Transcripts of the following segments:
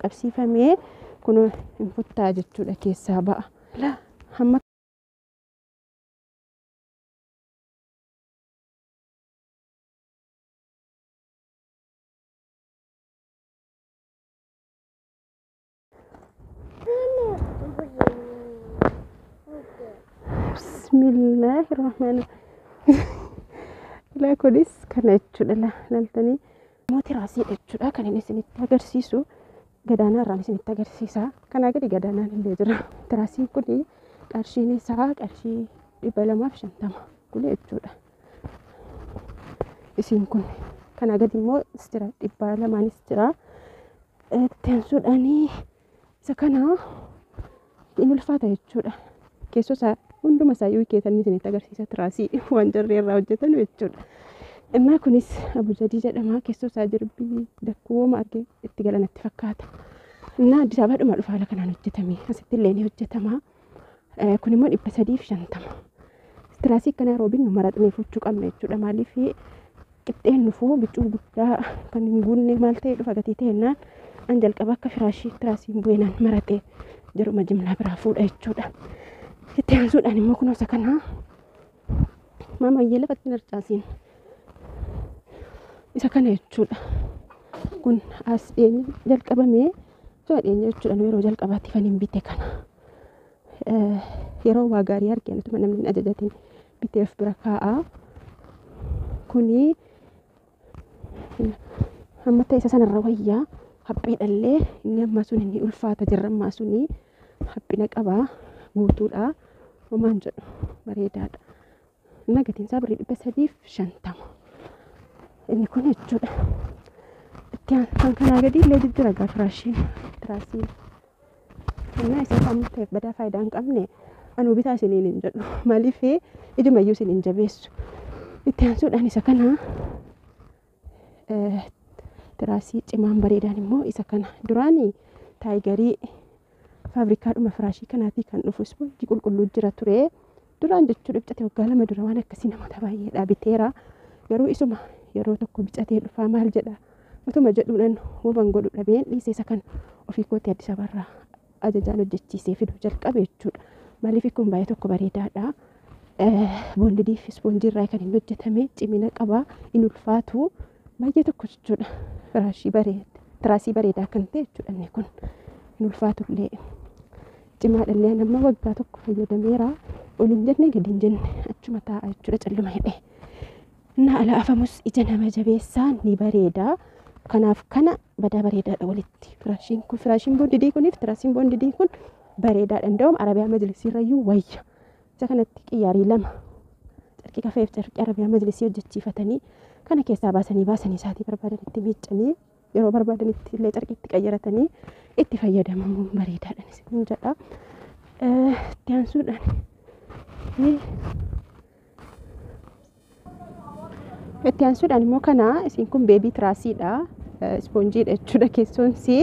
qabsiifamee kun hin futtaa jechuudha keessaa ba'a. Hamma Bismillahirrahmanirrahim. Laa kunis kana jechuudha laaltanii. Immoo tiraasii jechuudha kan inni isinitti agarsiisu. Gadaanaa irraan isinitti agarsiisa. Kanaa gadi gadaanaan illee jira. Tiraasiin kun qarshiin isaa qarshii 250 kun jechuudha. Isiin kun kanaa gadi immoo jira 200 jira. Itti aansuudhaanii isa kana inni ulfaata jechuudha. Keessoo isaa hunduma isaa yoo keessan isinitti agarsiisa tiraasii waan jarri irraa hojjetan jechuudha. Innaa kunis abujadii jedhama. Keessoo isaa jirbii dakkuuma argee itti galan itti fakkaata. Innaa Addis Ababaadhuma dhufa haala kanaan hojjetame. Asitti illee ni hojjetama. Kun immoo 350. Tiraasii kana yeroo binnu maraxnee fuuchuu qabna jechuudha. Maaliif qixxeen dhufuu bicuu guddaa kan hin guunne maal ta'e dhufa gatii ta'ennaan an jalqaba akka firaashii tiraasiin bu'eenaan maraxee jaruma jimlaa biraa fuudha jechuudha. Itti aansuudhaan immoo kunoo isa kana maamayyee lafatti hin harcaasiin. Isa kana jechuudha. Kun as dhiyeenya jalqabamee osoo dhiyeenya jechuudha yeroo jalqabaatti kan hin bite kana. Yeroo waa gaarii argee utuma namni hin ajajatin bitee of bira kaa'a. Kuni amma ta'e isa sanarra wayyaa haphiidhallee inni ammaa sun inni ulfaata jirra ammaa suni haphina qabaa guutuudha. Homaan jedhu bareedaadha. Inni gatiin isaa birrii 350. Inni kun jechuudha. Itti kan kanaa gadi illee jijjiira gaa firaashiin tiraasiin. Innaa isa amma ta'eef badaa faayidaa hin qabne anuu bitaa isiniin hin jedhu. Maaliif ijumayyuu isin hin jabeessu. Itti aansuudhaan isa kana tiraasii cimaan bareedaan immoo isa kana duraanii taayigarii faabrikaadhuma firaashii kanaatii kan dhufu ispoonjii qulqulluu jira ture. Duraan jechuudha bicate waggaa 2 dura waan akkasii namoota baay'eedha biteera. Garuu isuma yeroo tokko bicatee dhufaa maal jedha utuma jedhuudhaan huban godhu dhabeen dhiisee isa kana ofii kootii Addis Ababarraa ajajaan hojjechiisee fiduu jalqabe jechuudha. Maaliif kun baay'ee tokko bareedaadha. Boondidii fi ispoonjii irraa kan inni hojjetame cimina qaba hin ulfaatu baay'ee tokko jechuudha. Firaashii bareeda tiraasii bareedaa kan ta'e jechuudha inni kun hin ulfaatu illee cimaadha illee nama waggaa 1 fayyadameera. Ol hin jenne gadi hin jenne achuma taa'a jechuudha calluma hidhee. Innaa ala afamus ija nama jabeessaa ni bareeda. Kanaaf kana badaa bareedaadha walitti. Firaashiin kun firaashiin boondidii kuniif tiraasiin boondidii kun bareedaadha. Nda'um Arabiyaa Majlisiirrayyuu wayya. Isa kanatti qiyyaarii 2 carqii kafeef carqii Arabiyaa Majlisii hojjechiifatanii kana keessaa baasanii baasanii isaatii barbaadanitti miiccanii yeroo barbaadanitti illee carqii itti qayyaratanii itti fayyadamamuun bareedaadha isin jedha. Itti aansuudhaan itti aansuudhaan immoo kana isin kun beebii tiraasiidha. Ispoonjiidha jechuudha keessoonsi.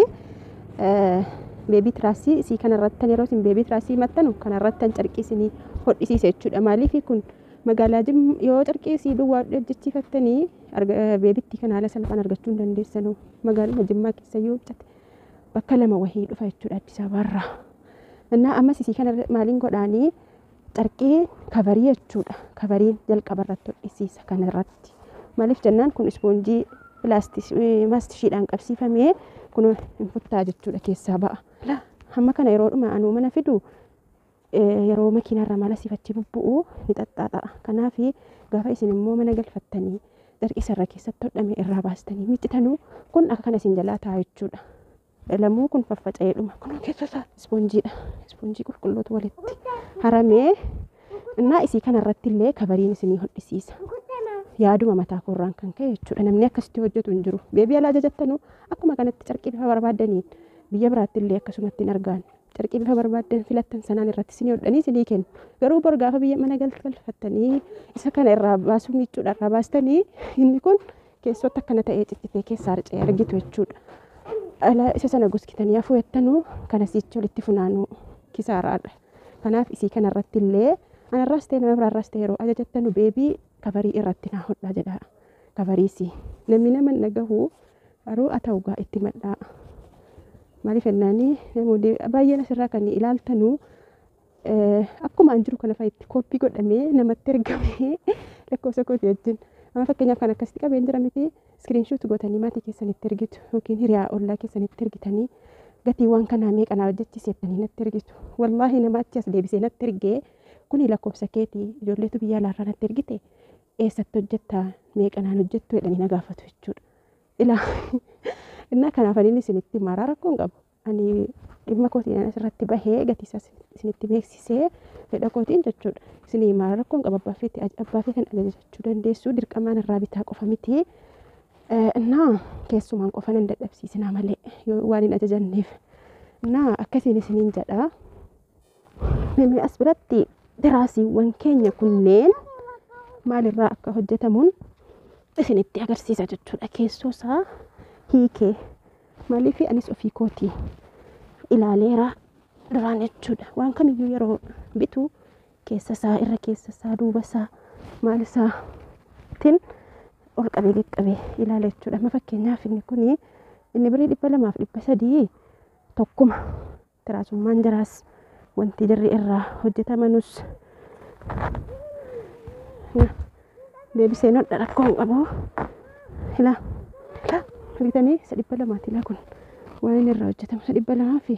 Beebii tiraasii isii kanarratti yeroo isin beebii tiraasii maxxanu kanarratti carqii isinii hodhisiisa jechuudha. Maaliif kun magaalaa yoo carqii isii duwwaa hojjechiifattanii beebitti kana haala salphaan argachuu hin dandeessanu. Magaaluma Jimmaa keessa yoo bicate bakka 2 wahii dhufa jechuudha Addis Ababarraa. Innaa ammas isii kana maaliin godhaanii carqii kabarii jechuudha. Kabariin jalqaba irratti hodhisiisa kanarratti. Maaliif jennaan kun ispoonjii maastishiidhaan qabsiifamee kun hin futtaa jechuudha keessaa ba'a. Hamma kana yeroodhuma anuu mana fidu yeroo makiinarra mala sifachi bubbu'u ni xaxxaaxa'a. Kanaaf gaafa isin immoo mana galfattanii carqii sarara keessatti hodhame irraa baastanii miiccitanuu kun akka kana isin jalaa ta'a jechuudha. Lamuu kun faffaca'ee dhuma. Kun keessa isaa ispoonjiidha. Ispoonjii qulqulluutu walitti haramee innaa isii kanarratti illee kabariin isinii hodhisiisa. Yaaduma mataa koorraan kan ka'e jechuudha. Namni akkasitti hojjetu hin jiru. Beebii alaa ajajattanuu akkuma kanatti carqii bifa barbaaddaniin biyya biraatti illee akkasumatti hin argaan. Carqii bifa barbaaddan filattan sanaan irratti isinii hodhanii isinii kennu. Garuu bor gaafa biyya mana galfattanii isa kana irraa baasuu miicuudha irraa baastanii inni kun keessootti akkana ta'ee ciccitee keessaa harca'ee argitu jechuudha. Ala isa sana goskitanii hafuu jettanuu kana sichi walitti funaanuu kisaaraadha. Kanaaf isii kanarratti illee anarraas ta'e nama biraarraas ta'e yeroo ajajattanu beebii kabarii irratti naa hodhaa jedha. Kabariisi. Namni nama hin dhagahu garuu haa ta'u gaa itti madhaa. Maaliif jennaani namoonni baay'een asirraa kan ilaaltanu akkuma an jiru kana fa'a itti kooppii godhamee namatti ergamee lakkoofsa kooti wajjin. Amma fakkeenyaaf kan akkasitti qabeen jira miti iskiriinshuut gootanii maatii keessanitti ergitu yookiin hiriyaa ollaa keessanitti ergitanii gatii waan kanaa meeqa naa hojjechiisettanii natti ergitu. Wallaahi nama achi as deebisee natti ergee kuni lakkoofsa keetii ijoolleetu biyya alaarraa natti ergite eessatti hojjettaa meeqa naan hojjettu jedhanii na gaafatu jechuudha. Ilaa innaa kanaaf ani isinitti maraa rakkoo hin qabu. Ani dhimma kootiin asirratti bahee gatii isaa isinitti beeksisee fedha kootiin jechuudha. Isinii maraa rakkoo hin qabu abbaa feetan ajajachuu dandeessu dirqamaan irraa bitaa qofa miti. Innaa keessumaan qofa nan dadhabsiisinaa malee waan hin ajajanneef. Innaa akkasiin isiniin jedha. Mee as biratti tiraasiiwwan keenya kunneen maalirraa akka hojjetamuun isinitti agarsiisa jechuudha. Keessoo isaa hiikee maaliif anis ofii kootii ilaaleera duraan jechuudha. Waan kamiyyuu yeroo bitu keessa isaa irra keessa isaa duuba isaa maal isaatiin ol qabee qaqqabee ilaala jechuudha. Amma fakkeenyaaf inni kuni inni birii 200 fi 300 tokkuma tiraasummaan jiraas wanti jarri irraa hojjetamanus deebisee nodha rakkoo hin qabu. Ilaa argitanii isa 200 ilaa kun waan inni irraa hojjetamu isa 200 fi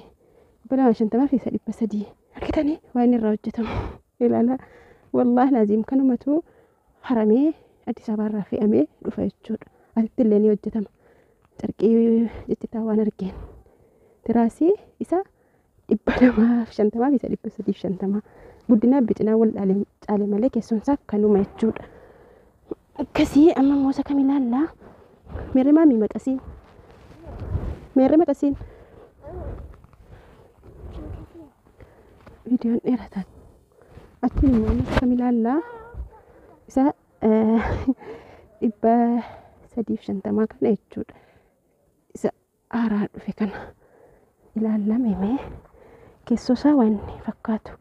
250 fi isa 300 argitanii waan inni irraa hojjetamu ilaala. Wallaahi laaziim kanumatu haramee Addis Ababaarraa fe'amee dhufa jechuudha. Asitti illee ni hojjetama. Carqii ciccitaa waan argeen. Tiraasii isa 250 fi isa 350 guddinaa bicinaa wal caale malee keessoon isaa kanuma jechuudha. Akkasii amma immoo isa kam ilaallaa? Meerre maamii maqasiin? Meerre maqasiin? Viidiyoon dheerataa. Achiin immoo amma isa kam ilaallaa? Isa 350 kana jechuudha. Isa haaraa dhufe kana ilaallame mee keessoo isaa waan fakkaatu.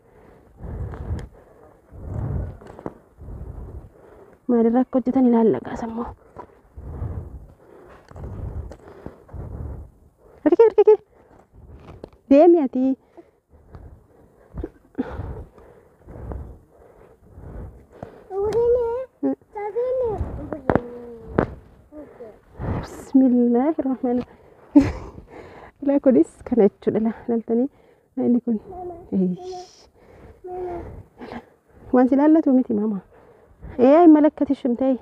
Maalirraa akka hojjetan ilaalla gaasa immoo. Harka kee harka kee deemi ati. Bismillahirrahmanirrahim. Ilaa kunis kana jechuudha laaltanii inni kun waan si laallatu miti maama. Ee malakkatishum ta'e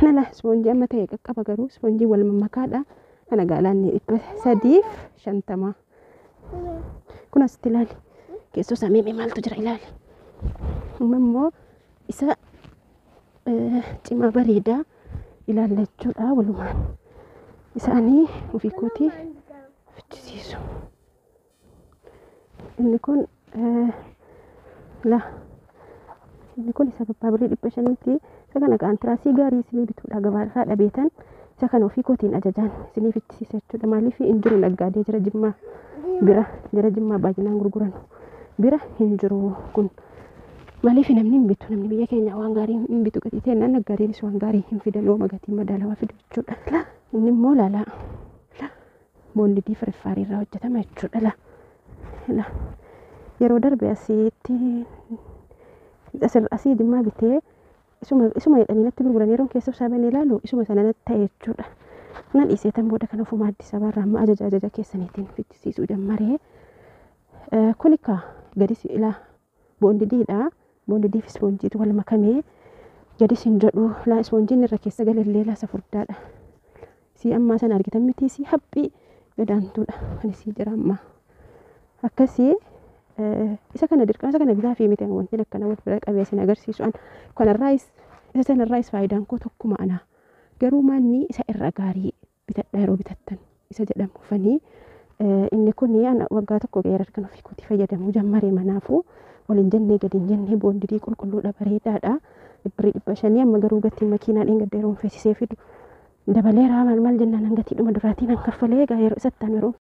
nala ispoonjii amma ta'e qaqqaba garuu ispoonjii wal mammakaadha. Kana gaalaanni 350. Kun asitti ilaali. Keessoo isaa meemee maaltu jira ilaali. Amma immoo isa cimaa bareedaa ilaalla jechuudha walumaan. Isaanii ofii kootii fichisiisu. Inni kun la inni kun isa babbaa birrii 500tti isa kana kaan tiraasii gaarii isinii bituudha gabaarraa dhabeetan isa kana ofii kootiin ajajaan isinii fichisiisa jechuudha. Maaliif hin jiru naggaadee jira Jimmaa bira jira Jimmaa baay'inaan gurguran bira hin jiru kun. Maaliif namni hin bitu namni biyya keenya waan gaarii hin bitu gatii ta'e naggaadeenis waan gaarii hin fidan ooma gatii madaalawaa fidu jechuudha. Inni immoo laalaa boondidii firfaarii irraa hojjetama jechuudha. La yeroo darbe asitti asii Jimmaa bitee isuma jedhanii natti gurguran yeroon keessa isaa banee ilaalu isuma sana natti ta'e jechuudha. Nan dhiisee tan booda kana ofuma Addis Ababaarraa amma ajaja ajaja keessaniitiin fichisiisuu jammaree. Kun ikka gadis ilaa boondidiidha. Boondidii fi ispoonjiitu wal makamee gadis hin jedhu laa ispoonjiin irra keessa galallee laasa furdaadha. Sii ammaa sana argitan miti sii haphii gadaantuudha kan isii jira ammaa. Akkasii isa kana dirqama isa kana bitaa fi miti wanti akkana wal bira qabee isin agarsiisu an kanarraayis isa sanarraayis faayidaan koo tokkuma ana. Garuu maanni isa irra gaarii bitadha yeroo bitattan isa jedhamu fanii inni kun ana waggaa tokko ga'eera kan ofii kootii fayyadamuu jammaree manaafuu ol hin jennee gadi hin jennee boondidii qulqulluudha bareedaadha. Birrii 500 amma garuu gatiin makiinaa dheengadda yeroo feesisee fidu dabaleera maal maal jennaan gatii dhuma duraatiin an kaffalee egaa yeroo isattaan yeroo